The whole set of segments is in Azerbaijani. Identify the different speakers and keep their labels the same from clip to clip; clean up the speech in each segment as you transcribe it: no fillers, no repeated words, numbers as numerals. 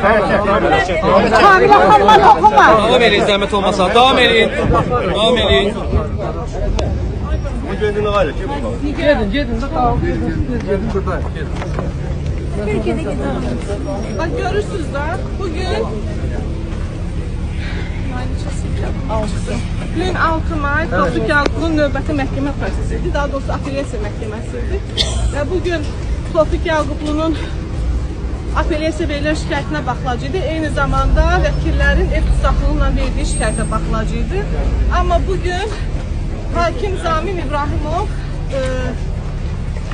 Speaker 1: Kamilə xanıma toxunma.
Speaker 2: Davam eləyin, zəhmət olmasa. Davam eləyin. Davam eləyin. Gedin, gedin. Tamam. Gedin burada. Gedin.
Speaker 3: Bak görürsünüz də, bugün Bugün 6 may Tofiq Yaqublu'nun növbəti məhkəmə prosesi idi. Daha doğrusu apellyasiya məhkəməsi idi. Və bugün Tofiq Yaqublu'nun apellyasiya verilən şikayətinə baxılacaqdı. Eyni zamanda vəkillərin ev tutsaxlığıyla verdiyi şikayətə baxılacaqdı. Amma bugün hakim Zamin İbrahimov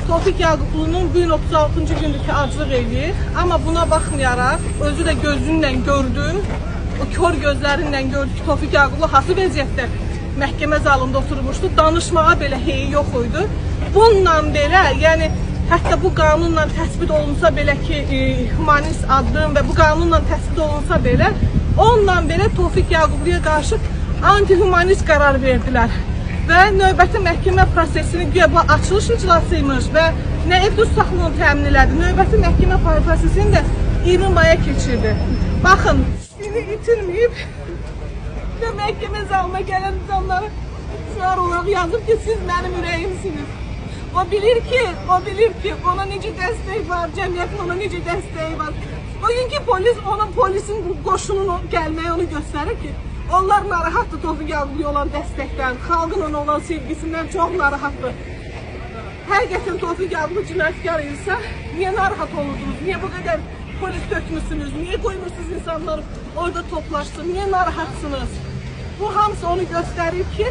Speaker 3: Tofiq Yaqublu'nun bu gün 36-cı gündür ki aclıq eləyir. Amma buna baxmayaraq özü də gözünlə gördü, o kör gözlərinlə gördü ki, Tofiq Yaqublu hansı vəziyyətdə məhkəmə zalında oturmuşdu, danışmağa belə heyi yox idi. Bununla belə, yəni hətta bu qanunla təsbit olunsa belə ki, humanist addım və bu qanunla təsbit olunsa belə, onunla belə Tofiq Yaqubluya qarşı anti-humanist qərar verdilər. Və növbəti məhkəmə prosesini güya bu açılış iclasıymış və nə ev tutsaxlığını təmin elədi. Növbəti məhkəmə prosesini də 20 maya keçirdi. Baxın, sini itirməyib və məhkəmə zalına gələn insanları şüar olaraq yazıb ki, siz mənim ürəyimsiniz. O bilir ki, ona necə dəstək var, cəmiyyətin ona necə dəstəyi var. Bugünkü polis, onun polisin bu qoşunun gəlməyi onu göstərir ki, onlar narahatdır Tofiq Yaqubluya olan dəstəkdən, xalqın ona olan sevgisindən çox narahatdır. Həqiqətən Tofiq Yaqublu cinayətkar idisə, niyə narahat olurdunuz? Niyə bu qədər polis tökmüsünüz? Niyə qoymursunuz insanları orada toplaşsın? Niyə narahatsınız? Bu hamısı onu göstərir ki,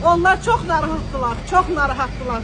Speaker 3: onlar çox narahatdılar, çox narahatdılar.